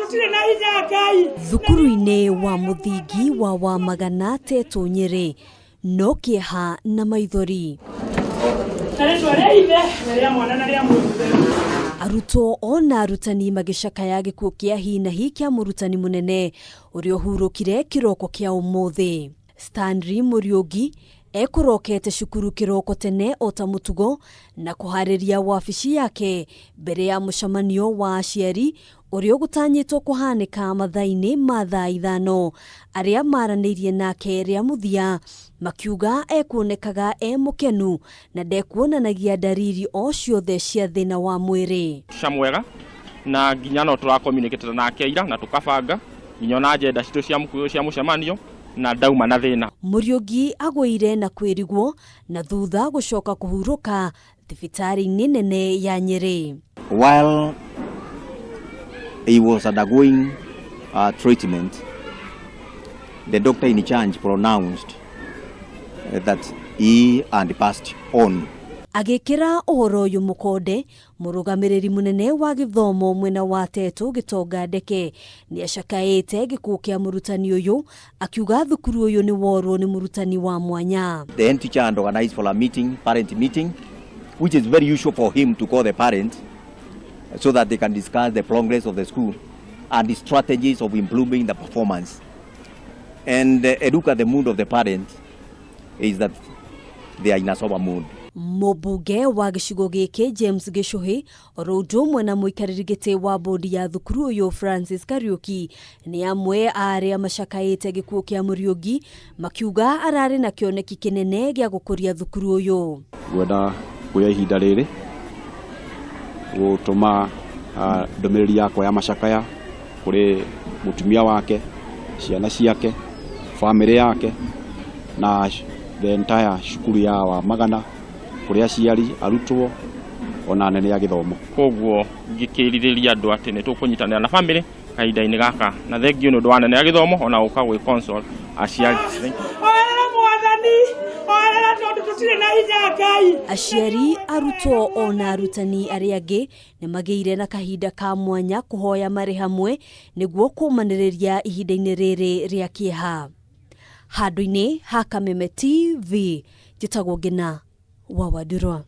Tũtirĩ na hinya Ngai. Thukuru-inĩ wa mũthingi wa Wamagana Tetũ Nyĩrĩ no kĩeha na maithori. Na rĩtwa rĩa Ithe na rĩa Mwana na rĩa Muoyo Mũtheru. Arutwo ona arutani magĩcakaya gĩkuũ kĩa hi na hi kĩa mũrutani mũnene ũrĩa ũhurũkire kĩroko kĩa ũmũthĩ. Stanley Mũriũngi ekũrokete cukuru kĩroko tene o ta mũtugo na kũharĩria wabici yake mbere ya mũcemanio wa aciari ũrĩa ũgũtanyĩtwo kũhanĩka mathaa-inĩ ma thaa 5. Arĩa maranĩirie nake rĩa mũthia makiuga ekuonekaga e mũkenu na ndekuonanagia ndariri o ciothe cia thĩna wa mwĩrĩ. Teacher mwega na nginya no tũra communicate nake ira na tũkabanga nginya ona agenda citũ cia mũcemanio na ndauma na thĩna. Mũriũngi agũire na kwĩrigwo na thutha gũcoka kũhurũka thibitarĩ-inĩ nene ya Nyĩrĩ. While he was undergoing treatment, the doctor in charge pronounced that he had passed on. Agĩkĩra ũhoro ũyũ mũkonde, mũrũgamĩrĩri mũnene wa gĩthomo mwena wa Tetũ Gĩtonga Ndeke nĩacakaĩte gĩkuũ kĩa mũrutani ũyũ, akiuga thukuru ũyũ nĩ worwo nĩ mũrutani wa mwanya. The head teacher had organized for a meeting, parent meeting, which is very usual for him to call the parents so that they can discuss the progress of the school and the strategies of improving the performance. And a look at the mood of the parents is that they are in a sober mood. Mũmbunge wa gĩcigo gĩkĩ James Gĩchũhĩ oro ũndũ ũmwe na mũikarĩri gĩtĩ wa bodi ya thukuru ũyũ Francis Kariũki nĩ amwe a arĩa macakaĩte gĩkuũ kĩa Mũriũngi, makiuga ararĩ na kĩoneki kĩnene gĩa gũkũria thukuru ũyũ. Ngwenda kuoya ihinda rĩrĩ gũtũma ndũmĩrĩri yakwa ya macakaya kũrĩ mũtumia wake, ciana ciake, bamĩrĩ yake na the entire cukuru ya Wamagana, kũrĩ aciari, arutwo ona anene a gĩthomo. Koguo ngĩkĩrirĩria andũ atĩ nĩ tũkũnyitanĩra na bamĩrĩ kahinda-inĩ gaka, na thengiũ nĩ ũndũ wa anene a gĩthomo ona gũka gwĩ console aciari. Thank you. Oerera Mwathani, oerera tondũ tũtirĩ na hinya Ngai. Aciari, arutwo ona arutani arĩa angĩ nĩ magĩire na kahinda ka mwanya kũhoya marĩ hamwe nĩguo kũmanĩrĩria ihinda-inĩ rĩrĩ rĩa kĩeha. Handũ-inĩ ha Kameme TV, njĩtagwo Ngina wa Wandurwa.